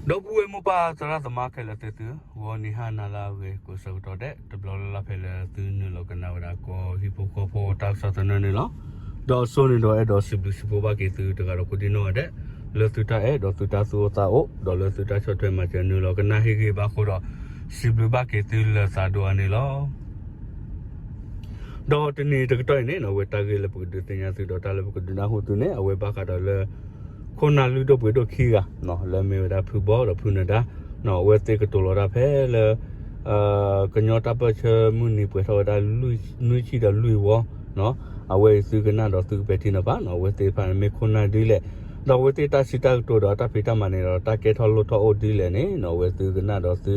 ဒီပုၢ်ဝဲၢ်မိၢ်ပၢ်သရၣ်သမါခဲလၢာ်သ့ၣ်သု, ဂီၤနံၤဟါနၤလၢအဂ့ၤ ကိးဆၢကတီၢ်ဒဲး တဘျီလၢ်လၢ်ဖဲလၢသုနုာ်လီၤကနၣ်ဝဲဒၣ်ကီၢ်ဟံၣ်ဖိဃီဖိတၢ်ကစီၣ်သနၢၣ်န့ၣ်လီၤ. ဒီးအစိန့ၣ်ဒီးအဲၣ်ဒိးစံးဘျုးစံးဖှိၣ်ဘၣ်က့ၤသုတဂၤဒီးကိးဒံနီၢ်ဂၤဒဲး, လၢသုတၢ်အဲၣ်ဒီးသုတၢ်သူၣ်အိၣ်သးအိၣ် ဒီးလၢသုတၢ်ဆီၣ်ထွဲမၤစၢၤနုာ်လီၤကနၣ်ဟ့ၣ်ဂံၢ်ဘၣ်အဃိဒီး စံးဘျုးဘၣ်က့ၤသုလၢသးဒိၣ်အါန့ၣ်လီၤ. ဒီးတနံၤတကတီၢ်အံၤန့ၣ် အဝဲတၢ်ဂ့ၢ်လၢပကဒုးသ့ၣ်ညါသုဒီးတၢ်လၢပကဒုးနၢ်ဟူသုန့ၣ် အဝဲဘၣ်ဃးဒီးလၢ ခိၣ်နၢ်လုၢ်ဒိၣ်ပှ့ၤဒိၣ်ခံဂၤ လၢမ့ၢ်ဝဲဒၣ်ဖုဘီဒီးဖုနဒါ အဝဲသ့ၣ်ကတိၤလီၤတၢ်ဖဲလၢ ကညီတၢ်ပၢၢ်ဆၢမုၢ်နံၤပှဲၤထီၣ်ဝဲဒၣ် နွံဆံဒီးလွံၢ်ဝီ အဝဲအံၤသုကနၣ်ဒီးသုကပဲာ်ထံနီၤဖး အဝဲသ့ၣ်တဖၣ်န့ၣ်မ့ၢ်ခိၣ်နၢ်ဒ်လဲၣ်, ဒီးအဝဲသ့ၣ်တၢ်စံးတၢ်ကတိၤဒီးတၢ်ဖံးတၢ်မၤန့ၣ်ဒီး တၢ်ကဲထီၣ်လိၣ်ထီၣ်အိၣ်ဒ်လဲၣ်န့ၣ် အဝဲသုကနၣ်ဒီးသု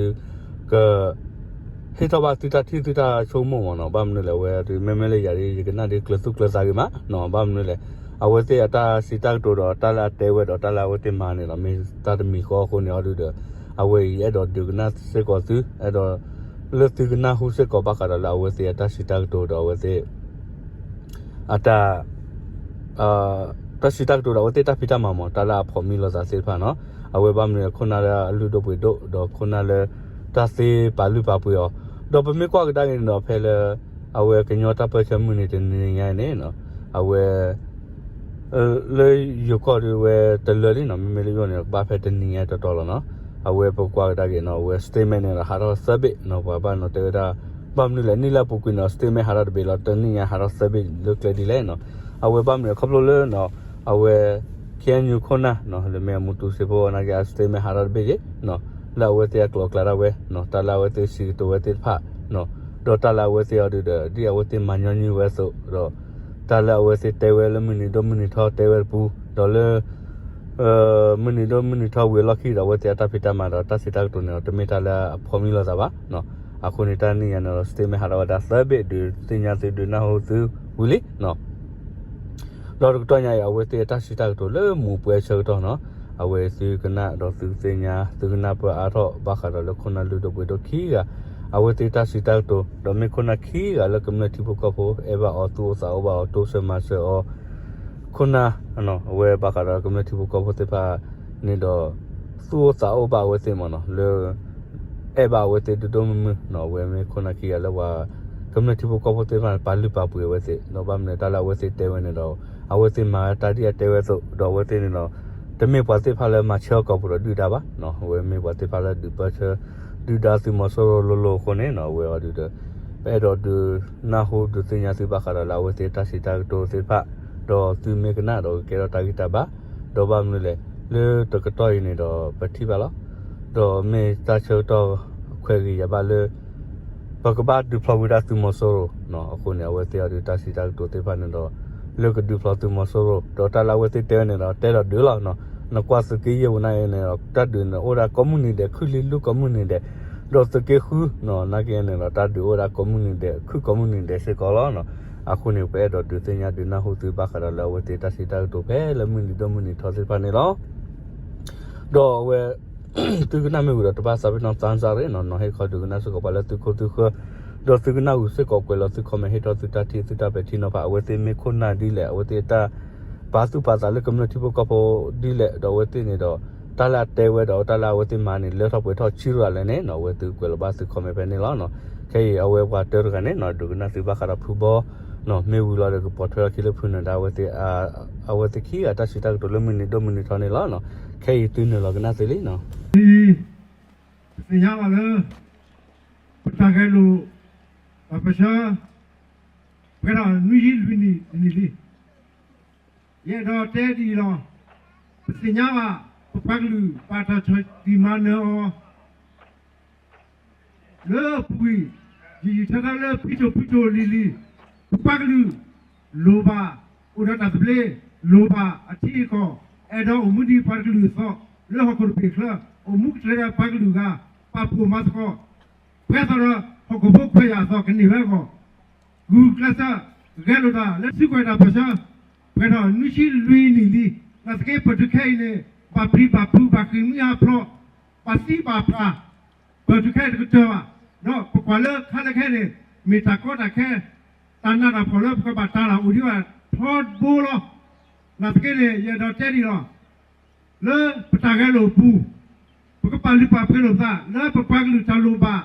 က ဟ့ၣ်ထီၣ်ဘၣ်သုတၢ်ထံၣ်သုတၢ်ဆိကမိၣ်မ့ၢ်နီၤ, ဘၣ်မနုၤလဲၣ် အဝဲဒုး မ့မ့ၢ်လၢယၤဒ် ယကနၣ်ဒ်ကျၢၤသူၣ်ကျၢၤသးဂ့ၤမးနီၤ, ဘၣ်မနုၤလဲၣ် အဝဲသ့ၣ်အတၢ်စံးတၢ်ကတိၤဒီးတၢ်လၢအတဲဝဲဒီးတၢ်လၢအဝဲသ့ၣ်မၤန့ၣ်ဒီး မ့ၢ်တၢ်တမံၤဃီအဃိန့ၣ်အီၤဒုးဒီး အဝဲအံၤအဲၣ်ဒိးဒုးကနၣ်စ့ၢ်ကီးသု အဲၣ်ဒိး လၢသုကနၢ်ဟူစ့ၢ်ကီးဘၣ်ဃးဒီးလၢအဝဲသ့ၣ်အတၢ်စံးတၢ်ကတိၤဒီးအဝဲသ့ၣ် အတၢ် တၢ်စံးတၢ်ကတိၤဒီးအဝဲသ့ၣ်တၢ်ဖံးတၢ်မၤမ့ၢ် တၢ်လၢအဖိးမံလိာ်သးသ့ၣ်တဖၣ်နီၤ, အဝဲဘၣ်မနုၤခိၣ်နၢ်လၢအလုၢ်ဒိၣ်ပှ့ၤဒိၣ် ဒီးခိၣ်နၢ်လၢ တၢ်သ့ပာ်လုၢ်ပာ်ပှ့ၤအီၤ, ဒီးပမ့ၢ်ကွၢ်ကဒါက့ၤန့ၣ်ဒီးဖဲလၢ အဝဲကညီတၢ်ပၢၢ်ဆၢမုၢ်နံၤတနံၤညါအံၤန့ၣ် အဝဲ လၢယိၤကီၢ်ဒုးဝဲတလၢလံနီၤ, မ့မ့ၢ်လၢယိၤန့ၣ် ကဘၣ်ဖဲတနံၤညါတီတီလီၤနီၤ, အဝဲပကွၢ်ကဒါက့ၤနီၤ အဝဲ statement န့ၣ်ဒီးဟးထီၣ်သၢဘ့ၣ်နီၤ, ပှၤဘၣ်နီၤတဲဝဲဒၣ် ဘၣ်မနုၤလဲၣ် နံၣ်လၢအပူၤကွံာ်န့ၣ် statement ဟးထီၣ်တဘ့ၣ်လီၤ, တနံၣ်ညါဟးထီၣ်သၢဘ့ၣ်လၢကျဲဒ်လဲၣ်နီၤ, အဝဲဘၣ်မနုၤခီဖျိလၢနီၤ အဝဲ KNU ခိၣ်နၢ်နီၤ လၢမ့ၢ်အမူတူစ့ဖိနာ်က့ အ statement ဟးထီၣ်တဘ့ၣ်က့ၤနီၤ, လၢအဝဲသ့ၣ်အကျိၤအကျဲဒၣ်ဝဲနီၤ, တၢ်လၢအဝဲသ့ၣ်စံးကတိၤဝဲသ့ၣ်တဖၣ်နီၤ, ဒီးတၢ်လၢအဝဲသ့ၣ်အီၤဒုးဒီး ဒ်အဝဲသ့ၣ်မၤညီနုၢ်ဝဲအသိးဒီး တၢ်လၢအဝဲသ့ၣ်တဲဝဲလၢမုၢ်နံၤဒိၣ်မုၢ်နံၤထီတဲဝဲတပူၤ ဒီးလၢ မုၢ်နံၤဒိၣ်မုၢ်နံၤထီဝံၤအလီၢ်ခံဒီး အဝဲသ့ၣ်အတၢ်ဖံးတၢ်မၤဒီးတၢ်စံးတၢ်ကတိၤန့ၣ်ဒီး တမ့ၢ်တၢ်လၢအဖိးမံလိာ်သးဘၣ်နီၤ, အဃိန့ၣ် တနံၣ်ညါန့ၣ်ဒီး statement ဟးထီၣ်ဝဲဒၣ်သၢဘ့ၣ် ဒုးသ့ၣ်ညါသုဒုးနၢ်ဟူသုဝံၤလံနီၤ, ဒီးတကတီၢ်ညါအံၤ အဝဲသ့ၣ်အတၢ်စံးတၢ်ကတိၤလၢမူးပွဲဆၢကတီၢ်နီၤ, အဝဲသုကနၣ်ဒီးသုကသ့ၣ်ညါ သုကနၢ်ပၢၢ်အါထီၣ်ဘၣ်ဃးဒီးလၢခိၣ်နၢ်လုၢ်ဒိၣ်ပှ့ၤဒိၣ်ခံဂၤ အဝဲသ့ၣ်တၢ်စံးတၢ်ကတိၤ ဒီးမ့ၢ်ခိၣ်နၢ်ခံဂၤလၢကမျၢၢ်ထံဖိကီၢ်ဖိ အဲၣ်ဘၣ်အီၤသူၣ်အိၣ်သးအိၣ်ဘၣ်အီၤ တိစၢၤမၤစၢၤအီၤ ခိၣ်နၢ် အဝဲဘၣ်ဃးဒီးကမျၢၢ်ထံဖိကီၢ်ဖိသ့ၣ်တဖၣ်န့ၣ်ဒီး သူၣ်အိၣ်သးအိၣ်ဘၣ်အဝဲသ့ၣ်မ့ၢ်နီၤ လၢ အဲၣ်ဘၣ်အဝဲသ့ၣ်ဒိၣ်ဒိၣ်မုၢ်မုၢ်နီၤ, အဝဲမ့ၢ်ခိၣ်နၢ်ခံဂၤလၢပှၤ ကမျၢၢ်ထံဖိကီၢ်ဖိသ့ၣ်တဖၣ်န့ၣ် ပာ်လုၢ်ပာ်ပှ့ၤအဝဲသ့ၣ် ဒီးဘၣ်မနုၤတၢ်လၢအဝဲသ့ၣ်တဲဝဲန့ၣ်ဒီး အဝဲသ့ၣ်မၤတၢ်ဒ်အတဲဝဲအသိး ဒီးအဝဲသ့ၣ်န့ၣ်ဒီး တမ့ၢ်ပှၤသ့ၣ်တဖၣ်လၢမၤဆၢအီၤကိာ်ပူၤဒီးဒုၣ်ဒါဘၣ်နီၤ, အဝဲမ့ၢ်ပှၤသ့ၣ်တဖၣ်လၢဒုးပၢဆှၢ ဒုၣ်ဒါသုးမီၤစိရိၤလိၤလိၤအဃိန့ၣ်နီၤ, အဝဲအီၤဒုးဒီး ပအဲၣ်ဒိးဒုးနၢ်ဟူဒုးသ့ၣ်ညါသုဘၣ်ဃးဒီးလၢအဝဲသ့ၣ်တၢ်စံးတၢ်ကတိၤသ့ၣ်တဖၣ်, ဒီးသုမ့ၢ်ကနၣ်ဒီးကကဲထီၣ်တၢ်ဂံၢ်တၢ်ဘါ, ဒီးဘၣ်မနုၤလဲၣ် လၢတကတီၢ်အံၤန့ၣ်ဒီး ပထံၣ်ဘၣ်လီၤ, ဒီးမ့ၢ်တၢ်ဆၢကတီၢ်ခွဲးဂ့ၤယာ်ဘၣ်လၢ ပကဘၣ်ဒုးဖျီဝံၤဒၣ်သုးမီၤစိရိၤနီၤ, အဃိန့ၣ် အဝဲသ့ၣ်အီၤဒုးတၢ်စံးတၢ်ကတိၤသ့ၣ်တဖၣ်န့ၣ်ဒီး လၢကဒုးဖျီသုးမီၤစိရိၤ ဒီးတၢ်လၢအဝဲသ့ၣ်တဲဝဲန့ၣ်ဒီး တဲဒီးဒုးလီၤနီၤ, နကွၢ်သုးက့ယဲၢ်ပူၤနာ်က့န့ၣ်ဒီး တၢ်ဒုးန့ၣ်အိၣ်ဒၣ်ကိးမုၢ်နံၤဒဲး ခုၣ်လံလူၢ်ကိးမုၢ်နံၤဒဲး, ဒီးသုးက့ဃုနီၤ နာ်က့န့ၣ်ဒီး တၢ်ဒုးအိၣ်ဒၣ်ကိးမုၢ်နံၤဒဲး ခုၣ်ကိးမုၢ်နံၤဒဲးစ့ၢ်ကီးလီၤနီၤ, အဃိန့ၣ် ပအဲၣ်ဒိးဒုးသ့ၣ်ညါဒုးနၢ်ဟူသုဘၣ်ဃးဒီးလၢအဝဲသ့ၣ်တၢ်စံးတၢ်ကတိၤဖဲလၢမုၢ်နံၤဒိၣ်မုၢ်နံၤထီသ့ၣ်တဖၣ်န့ၣ်လီၤ. ဒီးအဝဲ သုကနၣ်မ့ၢ်ဝံၤဒီးတဘၣ်သးပ့ၤနီၣ်သးစၢ်ရ့ၣ်နီၤ, နီၤဟ့ၣ်ခီဒုးကနၣ်စ့ၢ်ကီးပှၤလၢသုခိၣ်သုဃၢၤ, ဒီးသုကနၣ်ဝံၤစ့ၢ်ကီးကွဲးလီၤသု comment ဟ့ၣ်ထီၣ်သုတၢ်ထံၣ်သုတၢ်ပဲာ်ထံနီၤဖး အဝဲသ့ၣ်မ့ၢ်ခိၣ်နၢ်ဒ်လဲၣ် အဝဲသ့ၣ်အတၢ်ပာ်သူၣ်ပာ်သးလၢကမျၢၢ်ထံဖိကီၢ်ဖိဒ်လဲၣ် ဒီးအဝဲသ့ၣ်န့ၣ်ဒီး တၢ်လၢအတဲဝဲဒီးတၢ်လၢအဝဲသ့ၣ်မၤန့ၣ် လၢထီၣ်ပှဲၤထီၣ်ဆံးရၤလဲၣ်န့ၣ်နီၤ, အဝဲသုကွဲးလီၤဘၣ်သု comment ဖဲန့ၣ်လီၤနီၤ. ခဲအံၤအဝဲပှၤတၢတဂၤန့ၣ်နီၤ ဒုးကနၣ်သုဘၣ်ဃးဒီးဖုဘီနီၤ, မ့ၢ်ဝံၤလီၤဒီးကပိာ်ထွဲထီၣ်ခံလၢဖုနဒါ အဝဲသ့ၣ်ခံဂၤတၢ်စံးတၢ်ကတိၤလၢမုၢ်နံၤဒိၣ်မုၢ်နံၤထီန့ၣ်လီၤနီၤ. ခဲအံၤသုနုာ်လီၤကနၣ်သ့လံနီၤ. ပသ့ၣ်ညါဘၣ်လၢ ပတၢ်ဂဲၤလိာ် ပှၤပၢဆှၢ ပှဲၤထီၣ်နွံဆံလွံၢ်နံၣ်တနံၣ်လံ. ယအဲၣ်ဒိးတဲဒ်အံၤလီၤ. ပသ့ၣ်ညါဘၣ် ပပှၤကလုာ် ပာ်တၢ်ဆီၣ်တံၢ်မၤနၢၤအီၤ လၢအပူၤကွံာ် ယံာ်ယံာ်ထၢထၢလၢဖံတိၣ်ဖုတိၣ်လံၤလံၤ ပပှၤကလုာ် လိၣ်ဘၣ်အိၣ်ဒီးတၢ်သဘျ့, လိၣ်ဘၣ်အထံအကီၢ်, အဲၣ်ဒိးအိၣ်မူဒ်ပှၤတကလုာ်အသိး လၢဟီၣ်ခိၣ်တဘ့ၣ်ချၢ, အိၣ်မူကတြၢၤဒီးပှၤကလုာ်အဂၤ, ပာ်ဖှိၣ်မၤသကိး ပှဲၤသိးဒီးဟီၣ်ခိၣ်ဖိခွဲးယာ်အသိးကန့ၢ်ဝဲအဂီၢ်, ဂုာ်ကျဲးစၢး ဂဲၤလိာ်တၢ်လၢသုးကွဲးတၢ်ပၢဆှၢ ပှဲၤထီၣ်နွံဆံလွံၢ်နံၣ်လံ. နာ်သက့ ပတုၤခဲအံၤန့ၣ် ဘၣ်ပျံၤဘၣ်ဖုး ဘၣ်ဃ့ၢ်မှံဟးဖျိး ဘၣ်သံဘၣ်ပှၢ် ပတုၤခဲအံၤတကတၢၢ်ဘၣ်. ဒီးပကွၢ်လၢခါလၢခဲန့ၣ် မ့ၢ်တၢ်ကီတၢ်ခဲ တၢ်နးတၢ်ဖှီၣ်လၢပကဘၣ်တၢ်လၢအိၣ်ဒံးဘၣ်ထီဘိလီၤ. နာ်သက့န့ၣ် ယအဲၣ်ဒိးတဲဒ်အံၤလီၤ. လၢပတၢ်ဂဲၤလိာ်အပူၤ ပ ပာ်လုၢ်ပာ်ပှ့ၤလိာ်သး လၢပပှၤကလုာ်တၢ်လိၣ်ဘၣ်,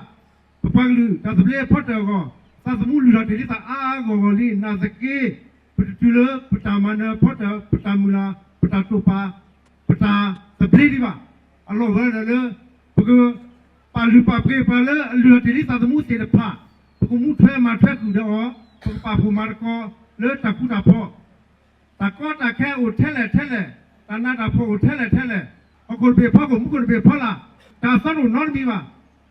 ပပှၤကလုာ်တၢ်သဘျ့အဖီတၢၣ်အဂီၢ်, သးသမူလုၢ်ထီၣ်တ့ၢ်လံသးအါအါဂီၢ်ဂီၢ်လံ နာ်သက့ ပတတုၤလၢပတၢ်မၤနၢၤအဖီတၢၣ်, ပတၢ်မုၢ်လၢ်, ပတၢ်တိာ်ပာ်, ပတၢ်သဘျ့ဒံးဘၣ်. အလီၢ်ဝဲဒၣ်လၢ ပက ပာ်လုၢ်ပာ်ပှ့ၤပှၤလၢအလုၢ်ထီၣ်တ့ၢ်လံသးသမူသ့ၣ်တဖၣ်, ပကမူထွဲမၤထွဲဃုာ်ဒီးအီၤ, ပကပာ်ဖှိၣ်မၤသကိးလၢတၢ်ဃူတၢ်ဖိး, တၢ်ကီတၢ်ခဲအိၣ်ထဲလဲၣ်ထဲလဲၣ်, တၢ်နးတၢ်ဖှီၣ်အိၣ်ထဲလဲၣ်ထဲလဲၣ်, ဟီၣ်ခိၣ်တဘ့ၣ်ဖီခိၣ် မူခိၣ်တဘ့ၣ်ဖီလာ်, တၢ်သီတအိၣ်နီတမံၤဘၣ်.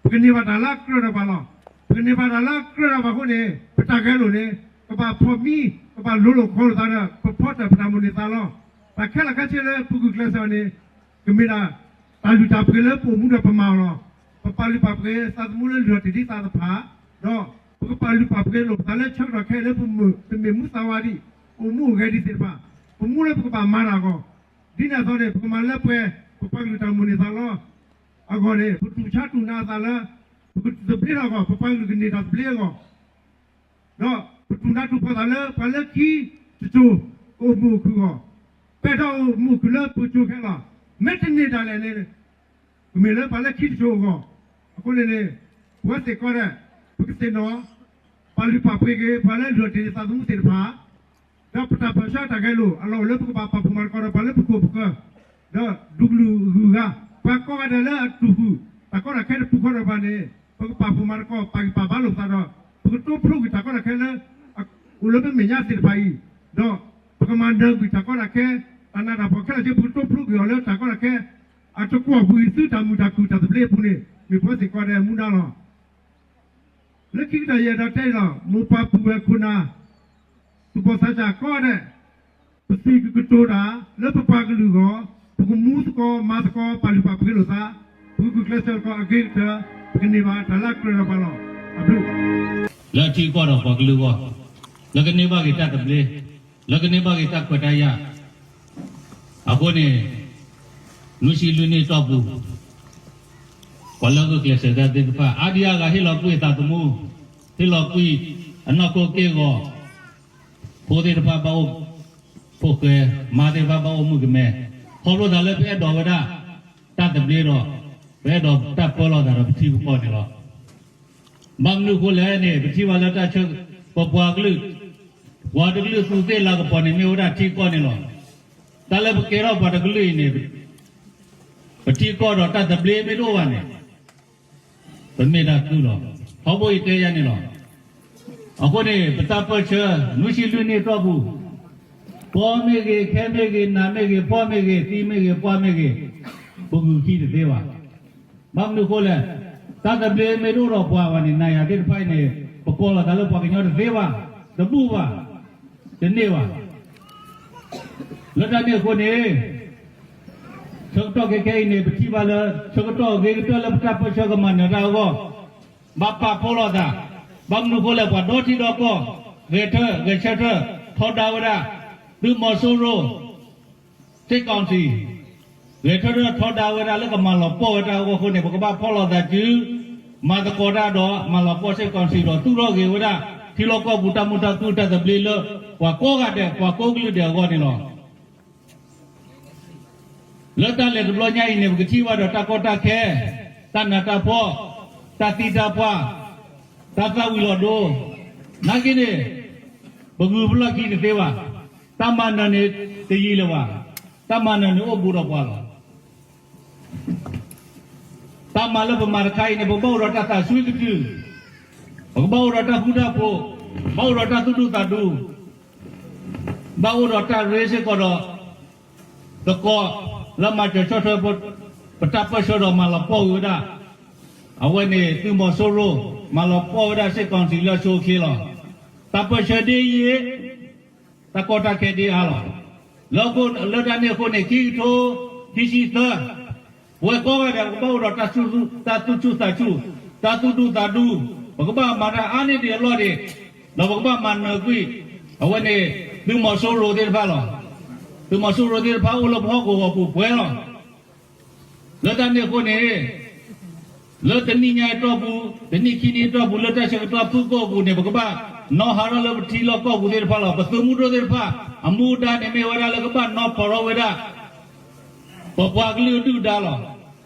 ပကန့ၢ်ဘၣ်တၢ်လၢအကြၢးဒီးပှၤလီၤ. ပကန့ၢ်ဘၣ်တၢ်လၢအကြၢးဒီးပှၤအဃိန့ၣ် ပတၢ်ဂဲၤလိာ်န့ၣ် ကဘၣ်ဖီၣ်မံ, ကဘၣ်လိၤလိာ်ခီလိာ်သးဒီး ပဖီတၢၣ် ပတၢ်မိၣ်န့ၢ်သးလီၤ. တၢ်ခဲလၢာ်ခဲဆ့လၢပဂုာ်ကျဲးစၢးအီၤန့ၣ် ကမ့ၢ်ဒၣ် တၢ်လုၢ်တၢ်ပှ့ၤလၢပအိၣ်မူဒီးပမၤအီၤလီၤ. ပပာ်လုၢ်ပာ်ပှ့ၤသးသမူလၢလုၢ်ထီၣ်တ့ၢ်လံသးတဖၣ်, ဒီးပကပာ်လုၢ်ပာ်ပှ့ၤလိာ်ပသးလၢဆၢကတီၢ်ခဲအံၤလၢပမ့ၢ်မူသးဝါဒံး, အိၣ်မူအိၣ်ဂဲၤဒံးသ့ၣ်တဖၣ်, ပမူလၢပကဘၣ်မၤတၢ်အဂီၢ်, ဒ်န့ၣ်အသိးန့ၣ် ပကမၤလၢပှဲၤ ပပှၤကလုာ်တၢ်မိၣ်န့ၢ်သးလီၤ အဂီၢ်န့ၣ် ပတူၢ်ဆါတူၢ်နးအသးလၢ ပကသဘျ့ထီၣ်အဂီၢ်, ပပှၤကလုာ်ကန့ၢ်တၢ်သဘျ့အဂီၢ်, ဒီးပတူၢ်နးတူၢ်ဖှီၣ်သးလၢ ပှၤလၢခံတစိၤ ကအိၣ်မုာ်အိၣ်ခုၣ်အဂီၢ်, ပဲာ်ထီၣ်အိၣ်မုာ်အိၣ်ခုၣ်လၢပစိၤခဲလၢာ်, မ့ၢ်တန့ၢ်ဒၣ်လဲာ်န့ၣ် ကမ့ၢ်လၢပှၤလၢခံတစိၤအဂီၢ်. အဃိန့ၣ်န့ၣ် ပဝဲသ့ၣ်ကီးဒဲး ပကသ့ၣ်နီၣ် ပာ်လုၢ်ပာ်ပှ့ၤက့ၤ ပှၤလၢလုၢ်ထီၣ်တ့ၢ်လံသးသမူသ့ၣ်တဖၣ် ဒီးပတၢ်ပၢၢ်ဆၢတၢ်ဂဲၤလိာ် အလီၢ်အိၣ်လၢပကဘၣ်ပာ်ဖှိၣ်မၤသကိးဒီးပှၤလၢပခိၣ်ပဃၢၤ, ဒီးဒူကလုာ်ဂုၤဂၤ, ပှၤကိးဂၤဒဲးလၢအတူၢ်ဃုာ် တၢ်ကီတၢ်ခဲတပူၤဃီဒီးပှၤန့ၣ် ပကပာ်ဖှိၣ်မၤသကိး ပာ်ဂံၢ်ပာ်ဘါလိာ်ပသးဒီး ပကတိဖျိကွံာ်တၢ်ကီတၢ်ခဲလၢ အိၣ်လၢပမဲာ်ညါသ့ၣ်တဖၣ်အံၤ, ဒီးပကမၤနၢၤကွံာ်တၢ်ကီတၢ်ခဲ, တၢ်နးတၢ်ဖှီၣ်ခဲလၢာ်ခဲဆ့ ပကတိဖျိကွံာ်အီၤလၢတၢ်ကီတၢ်ခဲ အတကွီၢ်ကွံာ်သုတၢ်မုာ်တၢ်ခုၣ်တၢ်သဘျ့အပူၤန့ၣ် မ့ၢ်ပဝဲသ့ၣ်ကီးဒဲးမူဒါလီၤ. လၢခံကတၢၢ်ယအဲၣ်ဒိးတဲအံၤလီၤ. မိၢ်ပၢ်ပုၢ်ဝဲၢ်ခိၣ်နၢ် သူၣ်ဘီၣ်သးစၢ်ကိးဂၤဒဲး, ပသုးကကတိၤတၢ်လၢပပှၤကလုာ်အဂီၢ်, ပကမူသကိးမၤသကိး ပာ်လုၢ်ပာ်ပှ့ၤလိာ်သး, ပကဂုာ်ကျဲးစၢးသကိးအဂ့ၤကတၢၢ်, ပကန့ၢ်ဘၣ်တၢ်လၢအကြၢးဒီးပှၤလီၤ. အဘျုး လၢထံကီၢ်ဒီးပှၤကလုာ်အဂီၢ်, လၢကန့ၢ်ဘၣ်က့ၤတၢ်သဘျ့, လၢကန့ၢ်ဘၣ်က့ၤတၢ်ခွဲးတၢ်ယာ်, အဃိန့ၣ် နွံဆံလွံၢ်နံၣ်အတီၢ်ပူၤ ပှၤလၢဂုာ်ကျဲးစၢးတၢ်သ့ၣ်တဖၣ် အါဒံအါဂၤဟ့ၣ်လီၤကွံာ်အသးသမူ, ဟ့ၣ်လီၤကွံာ်အနီၢ်ခိက့ၢ်ဂီၤ, ဖိသ့ၣ်တဖၣ်ဘၣ်အိၣ်ဖှိၣ်ဃဲ, မါသ့ၣ်တဖၣ်ဘၣ်အိၣ်မုာ်ကမဲ, ခီဖျိသးလၢပအဲၣ်ဒိးဝဲဒၣ် တၢ်သဘျ့ဒီး ပအဲၣ်ဒိးတၢ်ပၢလီၤသးဒီးပထံပကီၢ်န့ၣ်လီၤ. ဘၣ်မနုၤအဃိလဲၣ်န့ၣ် ပထံၣ်ဘၣ်လၢတၢ်ဆၢ ပပှၤကလုာ်, ပှၤတကလုာ်သူးသ့ၣ်လၤကပီၤန့ၣ် မ့ၢ်ဝဲဒၣ်ထံကီၢ်န့ၣ်လီၤ. တၢ်လၢပကဲထီၣ်ပှၤတကလုာ်အံၤန့ၣ် ပထံကီၢ်ဒီးတၢ်သဘျ့မ့ၢ်တအိၣ်ဘၣ်န့ၣ် ပမ့ၢ်တၢ်ကုၢ်လီၤ. ထီဘိအံၤတဲယၤန့ၣ်လီၤ. အဃိန့ၣ် ပတၢ်ပၢၢ်ဆၢ နွံဆံလွံၢ်နံၣ်အတီၢ်ပူၤ, ကီမ့ၢ်ဂ့ၤ, ခဲမ့ၢ်ဂ့ၤ, နးမ့ၢ်ဂ့ၤ, ဖှီၣ်မ့ၢ်ဂ့ၤ, သံမ့ၢ်ဂ့ၤ, ပှၢ်မ့ၢ်ဂ့ၤ, ပဂုာ်ခံတသ့ဘၣ်. ဘၣ်မနုၤအဃိလဲၣ်, တၢ်သဘျ့မ့ၢ်တအိၣ်ဒီးပှၤဘၣ်န့ၣ် နၤယၤသ့ၣ်တဖၣ်အံၤန့ၣ် ပကိးလီၤသးလၢပှၤကညီတသ့ဘၣ်, တဘူၣ်ဘၣ်, တန့ၢ်ဘၣ်. လၢတၢ်န့ၣ်အဃိန့ၣ် ဆၢကတီၢ်ခဲခဲအံၤန့ၣ် ပထံၣ်ဘၣ်လၢ ဆၢကတီၢ်အဂ့ၤကတၢၢ်လၢပတၢ်ပၢၢ်ဆၢကမၤနၢၤတၢ်အဂီၢ်, ဘၣ်ပာ်ဖှိၣ်လိာ်သး, ဘၣ်မနုၤအဃိလဲၣ် ပှၤဒီထံဒီကီၢ် ဂဲၤထၢၣ်ဂဲၤဆၢထၢၣ် ထီဒါဝဲဒၣ် သုးမီၤစိရိၤ စစ်ကောင်စီ ဂဲၤထၢၣ်ထီဒါဝဲဒၣ်လၢကမၤလီၤပှီၢ်ဝဲတၢ်အဂီၢ်အဃိန့ၣ် ပကဘၣ်ဖီၣ်လိာ်သးစု မၤသကိးတၢ်ဒီး မၤလီၤပှီၢ် စစ်ကောင်စီ ဒီးသူၣ်ထီၣ်ဂ့ၤဝဲဒၣ် ထံလီၢ်ကီၢ်ပူၤတၢ်မုာ်တၢ်ခုၣ်တၢ်သဘျ့လၢ ပှၤကိးဂၤဒဲး ပှၤကိးကလုာ်ဒဲးအဂီၢ်န့ၣ်လီၤ. လၢတၢ်လဲၤတဘျီညါအံၤန့ၣ် ပကထံၣ်ဘၣ်ဒီးတၢ်ကီတၢ်ခဲ, တၢ်နးတၢ်ဖှီၣ်, တၢ်သံတၢ်ပှၢ်, တၢ်သၣ်ဝံၤလီၤဒိ, နာ်က့န့ၣ် ပဂုာ်ပလီၢ်ခံတသ့ဘၣ်. တၢ်မၤနၢၤန့ၣ်တယံာ်လၢၤဘၣ်. တၢ်မၤနၢၤန့ၣ်အိၣ်ဘူးဒီးပှၤလီၤ. တၢ်မၤလၢပမၤတခါအံၤန့ၣ် ပဘၣ်အိၣ်ဒီးတၢ်သးစွံကတုာ်, ပကဘၣ်အိၣ်ဒီးတၢ်ဃူတၢ်ဖိး, ဘၣ်အိၣ်ဒီးတၢ်သူၣ်ဒူသးဒူ, ဘၣ်အိၣ်ဒီးတၢ်ရ့စ့ၢ်ကီးဒီး သကိးလၢမၤစၢၤဆီၣ်ထွဲ ပတၢ်ပၢၢ်ဆၢဒီးမၤလီၤပှီၢ်ဝဲဒၣ် အဝဲန့ၣ်သုးမီၤစိရိၤ မၤလီၤပှီၢ်ဝဲဒၣ် စစ်ကောင်စီ လၢအဆိအချ့လီၤ. တၢ်ပၢၢ်ဆၢဒ်အံၤ တၢ်ကီတၢ်ခဲဒ်အံၤလီၤ. လၢတၢ်န့ၣ်အဃိန့ၣ် ခံကထိခံဆံသၢ ပဝဲကိးဂၤဒဲး ပကဘၣ်အိၣ်ဒီးတၢ်သူၣ်ဆူၣ်သးဆူၣ်, တၢ်သူၣ်ဒူသးဒူ, ပကဘၣ်မၤတၢ်အါန့ၢ်ဒံးအလီၢ်ဒံး, ဒီးပကဘၣ်မၤနၢၤကွံာ် အဝဲန့ၣ် သုးမီၤစိရိၤသ့ၣ်တဖၣ်လီၤ. သုးမီၤစိရိၤသ့ၣ်တဖၣ်အိၣ်လၢပဟီၣ်ကဝီၤပူၤပှဲၤလီၤ. လၢတၢ်န့ၣ်အဃိန့ၣ် လၢတနံၣ်ညါအတီၢ်ပူၤ, တနံၣ်ခံနံၣ်အတီၢ်ပူၤ, လၢတၢ်ဆၢကတီၢ်ဖုၣ်ကိာ်ပူၤန့ၣ် ပကဘၣ်နီၣ်ဟးထီၣ်လၢပထံလီၢ်ကီၢ်ပူၤသ့ၣ်တဖၣ်လီၤ. ပသုးမုၢ်ဒိၣ်သ့ၣ်တဖၣ် အမူဒါန့ၣ်မ့ၢ်ဝဲဒၣ်လၢကဘၣ်နီၣ်ဖီၣ်ထီၣ်ဝဲဒၣ် ပပှၤကလုာ်အဒုၣ်အဒါလီၤ.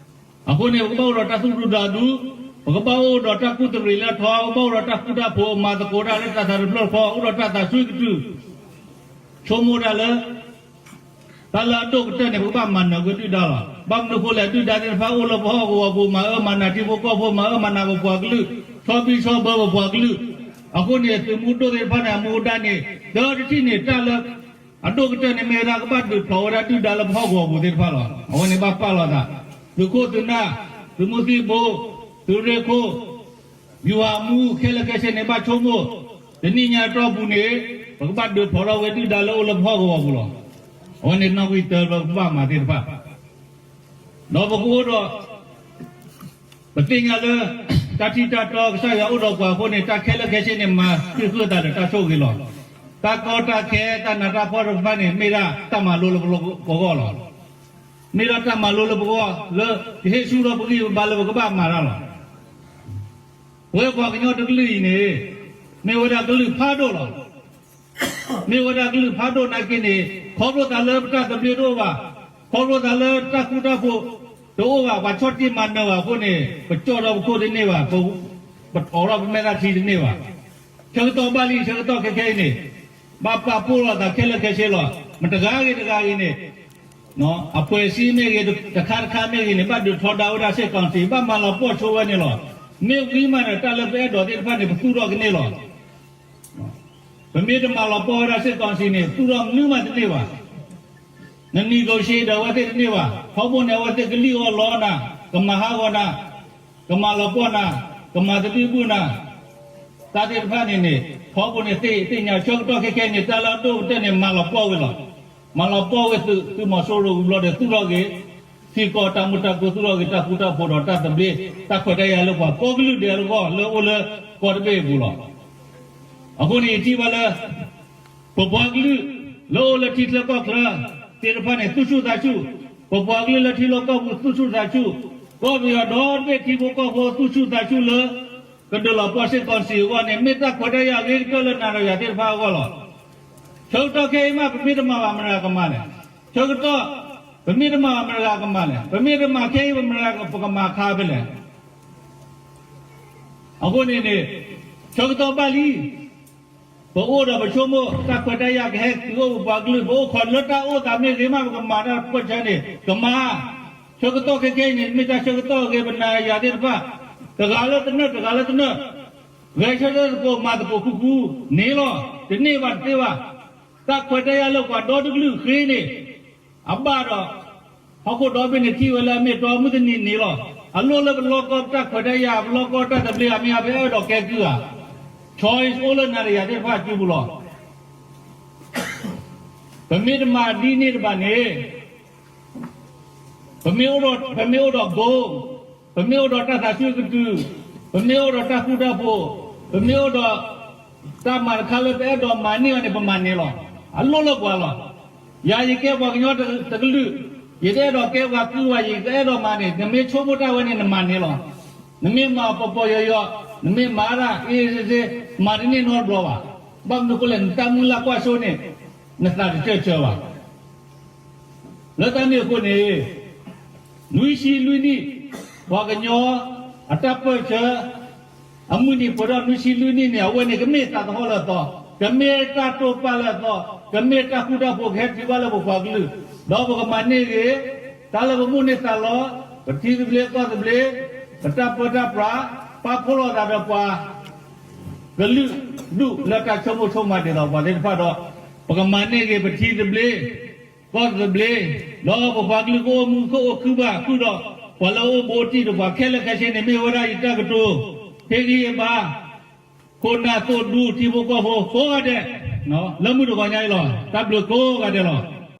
အဃိန့ၣ် ပကဘၣ်အိၣ်ဒီးတၢ်သူၣ်ဒူသးဒူ, ပကဘၣ်အိၣ်ဒီးတၢ်ကူၣ်တရံးလၢထီ, ပကဘၣ်အိၣ်ဒီးတၢ်ဃူတၢ်ဖိး, မၤသကိးတၢ်လၢတၢ်သးတဖျၢၣ်ဃီ, အိၣ်ဒီးတၢ်သးစွံကတုာ်, ဆိကမိၣ်တၢ်လၢ တၢ်လၢအဒိၣ်ကတၢၢ်န့ၣ် ပကဘၣ်မၤနၢၤကွံာ်ဒုၣ်ဒါလီၤ. ဘၣ်မနုၤအဃိလဲၣ်, ဒုၣ်ဒါသ့ၣ်တဖၣ်အိၣ်လၢပဟီၣ်ကဝီၤပူၤ, မၤအၢမၤနးထံဖိကီၢ်ဖိ, မၤအၢမၤနးပပှၤကလုာ်, ဆီဘံဆီဘၢပပှၤကလုာ်. အဃိန့ၣ် သုးမုၢ်ဒိၣ်သ့ၣ်တဖၣ်န့ၣ် အမူအဒါန့ၣ် တၢ်တထံၣ်န့ၣ် တၢ်လၢအဒိၣ်ကတၢၢ်န့ၣ် မ့ၢ်ဝဲဒၣ်ကဘၣ်ဒုးဖျိးဝဲဒၣ်ဒုၣ်ဒါလၢပဟီၣ်ကဝီၤပူၤသ့ၣ်တဖၣ်လီၤ. အဝဲန့ၣ်ဘၣ်ပာ်လီၤသး, သုးခိၣ်သုးနၢ်, သုးမုၢ်သံၣ်ဘိ, သုးရ့ၣ်ခိၣ်, ဗျူဟာမှူး ခဲလၢာ်ခဲဆ့န့ၣ် ဘၣ်ဆိကမိၣ်, တနံၣ်ညါအတီၢ်ပူၤန့ၣ် ပကဘၣ်ဒုးဖျိးထီၣ်ဝဲဒုၣ်ဒါလၢအိၣ်လၢပဟီၣ်ကဝီၤပူၤလီၤ. အဝဲန့ၣ်နီၣ်ဂံၢ်တၢလၢပကဘၣ်မၤသ့ၣ်တဖၣ်, ဒီးပကအိၣ်ဒီး ပသ့ၣ်ညါလၢ တၢ်ထံၣ်တၢ်တီကစၢ်ယွၤအိၣ်ဒီးပှၤအဃိန့ၣ် တၢ်ခဲလၢာ်ခဲဆ့န့ၣ် မၤဃံးဃုာ်သးဒီးတၢ်ဆိၣ်ဂ့ၤလီၤ. တၢ်ကီတၢ်ခဲ တၢ်နးတၢ်ဖှီၣ်တဖၣ်န့ၣ် မ့ၢ်ဒၣ်တၢ်မၤလိလၢပဂီၢ်လီၤ. မ့ၢ်ဒၣ်တၢ်မၤလိလၢပဂီၢ် လၢကဟ့ၣ်ဆူၣ်ထီၣ်ပဂံၢ်ပဘါလၢပကဘၣ်မၤတၢ်လီၤ. ပဝဲပှၤကညီတကလုာ်အံၤန့ၣ် မ့ၢ်ဝဲဒၣ်ကလုာ်ဖးဒိၣ်လီၤ. မ့ၢ်ဝဲဒၣ်ကလုာ်ဖးဒိၣ်နာ်က့န့ၣ် ခီဖျိသးလၢပတၢ်သဘျ့တအိၣ်ဘၣ်, ခီဖျိသးလၢတၢ်ဃူတၢ်ဖိးတအိၣ်ဘၣ်, ပှၤဆီၣ်တံၢ်မၤနၢၤဘၣ်အဃိန့ၣ် ပကၠီၣ်ထီၣ်ပခိၣ်တန့ၢ်ဘၣ်, ပအိးထီၣ်ပမဲာ်သၣ်ထံတန့ၢ်ဘၣ်. ဆၢကတီၢ်ဘၣ်လံ, ဆၢကတီၢ်ခဲခဲအံၤန့ၣ် ဘၣ်ပာ်ဖှိၣ်လိာ်သးခဲလၢာ်ခဲဆ့လီၤ. မတဂၤဂ့ၤတဂၤဂ့ၤန့ၣ် အဖွဲ့အစည်းမ့ၢ်ဂ့ၤ, တခါတခါမ့ၢ်ဂ့ၤန့ၣ် ဘၣ်ဒုးထီဒါဝဲဒၣ် စစ်ကောင်စီ, ဘၣ်မၤလီၤပှီၢ်ဆိဝဲန့ၣ်လီၤ. မ့ၢ်ဝံၤမးဒီး တၢ်လၢပအဲၣ်ဒိးသ့ၣ်တဖၣ်န့ၣ် ပသူၣ်ထီၣ်ကန့ၢ်လီၤ. ပမ့ၢ်တမၤလီၤပှီၢ်ဝဲဒၣ် စစ်ကောင်စီ န့ၣ် သူၣ်ထီၣ်မနုၤမးတန့ၢ်ဘၣ်. န negotiate ဒီးအဝဲသ့ၣ်တန့ၢ်ဘၣ်. ထီဘိန့ၣ် အဝဲသ့ၣ်ကလံၣ်အီၣ်လီနၤ, ကမၤဟးဂီၤနၤ, ကမၤလီၤပှီၢ်နၤ, ကမၤသဘံၣ်ဘုၣ်နၤ, တၢ်သ့ၣ်တဖၣ်န့ၣ်န့ၣ် ထီဘိန့ၣ်သ့ၣ်ညါ ဆၢကတီၢ်ခဲခဲအံၤန့ၣ် တၢ်လၢအဒိၣ်ကတၢၢ်န့ၣ် မၤလီၤပှီၢ်ဝဲလီၤ. မၤလီၤပှီၢ်ဝဲသုးမီၤစိရိၤဝံၤဘျီဒီး သူၣ်ထီၣ်က့ၤ ထံကီၢ်တၢ်မုာ်တၢ်ခုၣ်, သူၣ်ထီၣ်က့ၤတၢ်ဃူတၢ်ဖိးဒီးတၢ်သဘျ့, တၢ်ခွဲးတၢ်ယာ်လၢပှၤကိးကလုာ်ဒဲးအဂီၢ် လၢအိၣ်လၢကီၢ်တဘ့ၣ်အပူၤလီၤ. အဃိန့ၣ် ယထံၣ်ဘၣ်လၢ ပပှၤကလုာ် လၢအိၣ်လၢထံချၢကီၢ်ချၢသ့ၣ်တဖၣ်န့ၣ် သူၣ်ဆူၣ်သးဆူၣ်, ပပှၤကလုာ်လၢထံလီၢ်ကီၢ်ပူၤသူၣ်ဆူၣ်သးဆူၣ်, ကီၢ်ပယီၤဒီဘ့ၣ်ထံဖိကီၢ်ဖိသူၣ်ဆူၣ်သးဆူၣ်လၢ ကဒုးလီၤပှီၢ် စစ်ကောင်စီ အဂီၢ်န့ၣ် မ့ၢ်တၢ်ခွဲးတၢ်ယာ်အဂ့ၤကတၢၢ်လၢနၤဒီးယၤသ့ၣ်တဖၣ်အဂီၢ်လီၤ. ဆၢကတီၢ်ခဲအံၤမး ပမ့ၢ်တမၤဘၣ် မတၤကမၤလဲၣ်. ဆၢကတီၢ် ပမ့ၢ်တမၤဘၣ် မတၤကမၤလဲၣ်. ပမ့ၢ်တမၤခဲအံၤ ပမတၤကမၤခါဖဲလဲၣ်. အဃိန့ၣ်န့ၣ် ဆၢကတီၢ်ဘၣ်လံ. ပအိၣ်ဒီးပဆိကမိၣ် တၢ်ခွဲးတၢ်ယာ်ကဟဲတုၤအိၣ်ပပှၤကလုာ်, ပအိၣ်ခိးလၢတၢ်အိၣ်သးမ့ၢ်ဂ့ၤမး ပကမၤတၢ်ပၢၢ်ဆၢန့ၣ် ကမၤ. ဆၢကတီၢ်ခဲခဲအံၤန့ၣ် မ့ၢ်တၢ်ဆၢကတီၢ်အဂ့ၤ ပနၤယၤသ့ၣ်တဖၣ် တဂၤလၢတနၢၣ် တဂၤလၢတနၢၣ် ဂဲၤဆၢထၢၣ်သကိး မၤသကိးဃူဃူန့ၣ်လီၤ. တန့ၢ်ဘၣ်တသ့ဘၣ်. တၢ်ခွဲးတၢ်ယာ်လၢပှၤဒီတကလုာ်ဃ့န့ၣ် အဘၣ်ဒီး ဟီၣ်ခိၣ်ဒီဘ့ၣ်န့ၣ်ထံၣ်ဝဲလၢအမ့ၢ်တီမုၢ်တနံၤန့ၣ်လီၤ. အလိၣ်လၢပလီၢ်ကီၢ်တၢ်ခွဲးတၢ်ယာ် ပလီၢ်ကီၢ်တၢ်သဘျ့ အမ့ၢ်အဖဲအဲၣ်ဒိးကဲကုၢ်ဧါ. choice အိၣ်လၢနၤဒီးယၤသ့ၣ်တဖၣ်အစုပူၤလီၤ. ပမ့ၢ်တမၤဒ်န့ၣ်တဘၣ်န့ၣ် ပမ့ၢ်အိၣ်ဒီး ပမ့ၢ်အိၣ်ဒီး goal, ပမ့ၢ်အိၣ်ဒီးတၢ်သးစူၤကတုာ်, ပမ့ၢ်အိၣ်ဒီးတၢ်ဃူတၢ်ဖိး, ပမ့ၢ်အိၣ်ဒီး တၢ်မၤတခါလၢပအဲၣ်ဒိးမၤန့ၢ်အီၤန့ၣ် ပမၤန့ၢ်လီၤ. အလိၣ်လၢပှၤလီၤ. ယၤယကဲပှၤကညီတကလုာ်, ယတအဲၣ်ဒိးကဲပှၤကုၢ်ဘၣ်, ယတအဲၣ်ဒိးမၤန့ၣ် နမ့ၢ်ဆိကမိၣ်တၢ်ဝဲန့ၣ် နမၤန့ၢ်လီၤ. နမ့ၢ်မၤပီၤပီၤယိာ်ယိာ်, နမ့ၢ်မၤဒၣ် အ့စ့စ့, မၤတန့ၢ်နီတဘျီဘၣ်. ဘၣ်မနုၤအဃိလဲၣ်, နတၢ်မုၢ်လၢ်ကွၢ်စိန့ၣ် နသးတစၢၢ်စၢၤဘၣ်. လၢတၢ်န့ၣ်အဃိန့ၣ် နွံဆံလွံၢ်နံၣ် ပှၤကညီအတၢ်ပၢၢ်ဆၢ အမုၢ်နံၤပှဲၤထီၣ်နွံဆံလွံၢ်နံၣ်န့ၣ် အဝဲန့ၣ်ကမ့ၢ်သးသဟီၣ်လၢအသီ, ကမ့ၢ်တၢ်တိာ်ပာ်လၢအသီ, ကမ့ၢ်တၢ်ဃူတၢ်ဖိးကဟဲတုၤဘၣ်လၢပပှၤကလုာ်, ဒီးပကမၤန့ၢ်ဂ့ၤ တၢ်လၢပမိၣ်န့ၢ်သးလီ, ပထံသဘျ့ကီၢ်သဘျ့, ပတၢ်ပၢတၢ်ပြး, ပာ်ဖှိၣ်လိာ်သးဒီးပှၤ ကလုာ်ဒူၣ်လၢတၢ်ဆိကမိၣ်ဆိကမးဒ်သိးပှၤသ့ၣ်တဖၣ်ဒီး ပကမၤန့ၢ်ဂ့ၤပထံသဘျ့ ကီၢ်သဘျ့, ဒီးပပှၤကလုာ်ကအိၣ်မူကအိၣ်ခုၣ်ဘၣ်ဃုာ်ဒီး ပှၤလၢအအိၣ်ဘူးအိၣ်တံၢ်ဒီးပှၤခဲလၢာ်ခဲဆ့န့ၣ် မ့ၢ်ဝဲဒၣ်ယတၢ်ကတိၤ ဟ့ၣ်ဂံၢ်ဟ့ၣ်ဘါ ခိၣ်နၢ်သိၣ်ဒူထံဖိကီၢ်ဖိကိးဂၤဒဲး လၢမုၢ်တဂီၤညါအံၤလီၤ. တၢ်ဘျုးကိးဂၤဒဲးလီၤ.